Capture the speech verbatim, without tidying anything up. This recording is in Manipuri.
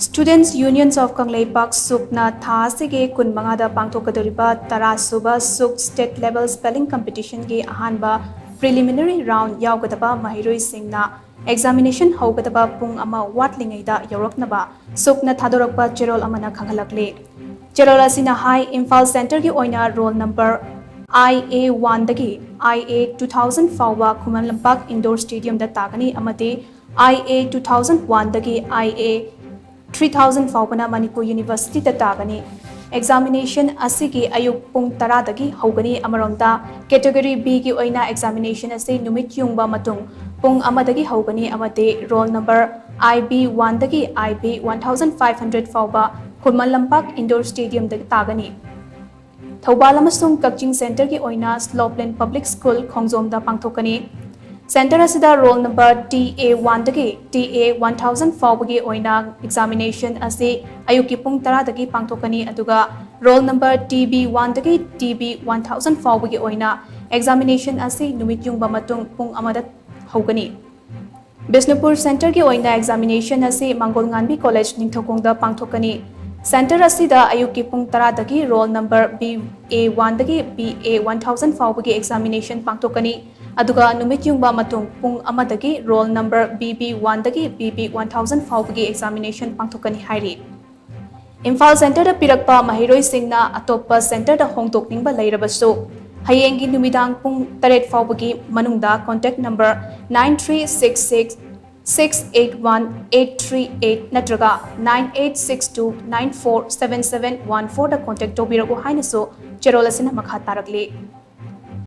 Students Unions of ꯀꯪꯂꯩꯄꯥꯛ, ꯁꯨꯛꯅ ꯊꯥ ꯑꯁꯤꯒꯤ ꯀꯨꯟꯃꯉꯥꯗ ꯄꯥꯡꯊꯣꯛꯀꯗꯧꯔꯤꯕ ꯇꯔꯥꯁꯨꯕ ꯁꯨꯛ State Level Spelling Competitionꯒꯤ ꯑꯍꯥꯟꯕ preliminary round ꯌꯥꯎꯒꯗꯕ ꯃꯍꯩꯔꯣꯏꯁꯤꯡꯅ examination ꯍꯧꯒꯗꯕ ꯄꯨꯡ ꯑꯃ ꯋꯥꯠꯂꯤꯉꯩꯗ ꯌꯧꯔꯛꯅꯕ ꯁꯨꯛꯅ ꯊꯥꯗꯣꯔꯛꯄ ꯆꯦꯔꯣꯜ ꯑꯃꯅ ꯈꯪꯍꯜꯂꯛꯂꯤ꯫ ꯆꯦꯔꯣꯜ ꯑꯁꯤꯅ ꯍꯥꯏ, ꯏꯝꯐꯥꯜ Centreꯒꯤ ꯑꯣꯏꯅ roll number I A oneꯗꯒꯤ I A two thousand ꯐꯥꯎꯕ ꯈꯨꯃꯟ ꯂꯝꯄꯥꯛ Indoor Stadiumꯗ ꯇꯥꯒꯅꯤ ꯑꯃꯗꯤ I A two thousand oneꯗꯒꯤ I A three thousand ꯐꯥꯎꯕꯅ Manipur Universityꯗ ꯇꯥꯒꯅꯤ꯫ Examination ꯑꯁꯤꯒꯤ ꯑꯌꯨꯛ ꯄꯨꯡ ꯇꯔꯥꯗꯒꯤ ꯍꯧꯒꯅꯤ꯫ ꯑꯃꯔꯣꯝꯗ, Category Bꯒꯤ ꯑꯣꯏꯅ examination ꯑꯁꯤ ꯅꯨꯃꯤꯠ ꯌꯨꯡꯕ ꯃꯇꯨꯡ ꯄꯨꯡ ꯑꯃꯗꯒꯤ ꯍꯧꯒꯅꯤ ꯑꯃꯗꯤ roll number I B oneꯗꯒꯤ I B one thousand five hundred ꯐꯥꯎꯕ ꯈꯨꯃꯟ ꯂꯝꯄꯥꯛ Indoor Stadiumꯗ ꯇꯥꯒꯅꯤ꯫ ꯊꯧꯕꯥꯜ ꯑꯃꯁꯨꯡ ꯀꯛꯆꯤꯡ Centreꯒꯤ ꯑꯣꯏꯅ Slopeland Public School ꯈꯣꯡꯖꯣꯝꯗ ꯄꯥꯡꯊꯣꯛꯀꯅꯤ꯫ Centre ꯑꯁꯤꯗ roll number T A oneꯗꯒꯤ T A one thousand ꯐꯥꯎꯕꯒꯤ ꯑꯣꯏꯅ examination ꯑꯁꯤ ꯑꯌꯨꯛꯀꯤ ꯄꯨꯡ ꯇꯔꯥꯗꯒꯤ ꯄꯥꯡꯊꯣꯛꯀꯅꯤ, ꯑꯗꯨꯒ roll number T B oneꯗꯒꯤ T B one thousand ꯐꯥꯎꯕꯒꯤ ꯑꯣꯏꯅ examination ꯑꯁꯤ ꯅꯨꯃꯤꯠ ꯌꯨꯡꯕ ꯃꯇꯨꯡ ꯄꯨꯡ ꯑꯃꯗ ꯍꯧꯒꯅꯤ꯫ ꯕꯤꯁꯅꯨꯄꯨꯔ Centreꯒꯤ ꯑꯣꯏꯅ examination ꯑꯁꯤ ꯃꯥꯡꯒꯣꯜ ꯉꯥꯟꯕꯤ College ꯅꯤꯡꯊꯧꯈꯣꯡꯗ ꯄꯥꯡꯊꯣꯛꯀꯅꯤ꯫ Centre ꯑꯁꯤꯗ ꯑꯌꯨꯛꯀꯤ ꯄꯨꯡ ꯇꯔꯥꯗꯒꯤ roll number B A oneꯗꯒꯤ B A one thousand ꯐꯥꯎꯕꯒꯤ examination ꯄꯥꯡꯊꯣꯛꯀꯅꯤ, ꯑꯗꯨꯒ ꯅꯨꯃꯤꯠ ꯌꯨꯡꯕ ꯃꯇꯨꯡ ꯄꯨꯡ ꯑꯃꯗꯒꯤ roll number B B oneꯗꯒꯤ B B one thousand ꯐꯥꯎꯕꯒꯤ examination ꯄꯥꯡꯊꯣꯛꯀꯅꯤ ꯍꯥꯏꯔꯤ꯫ ꯏꯝꯐꯥꯜ Centreꯗ ꯄꯤꯔꯛꯄ ꯃꯍꯩꯔꯣꯏꯁꯤꯡꯅ ꯑꯇꯣꯞꯄ Centreꯗ ꯍꯣꯡꯗꯣꯛꯅꯤꯡꯕ ꯂꯩꯔꯕꯁꯨ, ꯍꯌꯦꯡꯒꯤ ꯅꯨꯃꯤꯗꯥꯡ ꯄꯨꯡ ꯇꯔꯦꯠ ꯐꯥꯎꯕꯒꯤ ꯃꯅꯨꯡꯗ contact number nine three six six six eight one eight three eight ꯅꯠꯇ꯭ꯔꯒ nine eight six two nine four seven seven one fourꯗ contact ꯇꯧꯕꯤꯔꯛꯎ ꯍꯥꯏꯅꯁꯨ ꯆꯦꯔꯣꯜ ꯑꯁꯤꯅ ꯃꯈꯥ ꯇꯥꯔꯛꯂꯤ꯫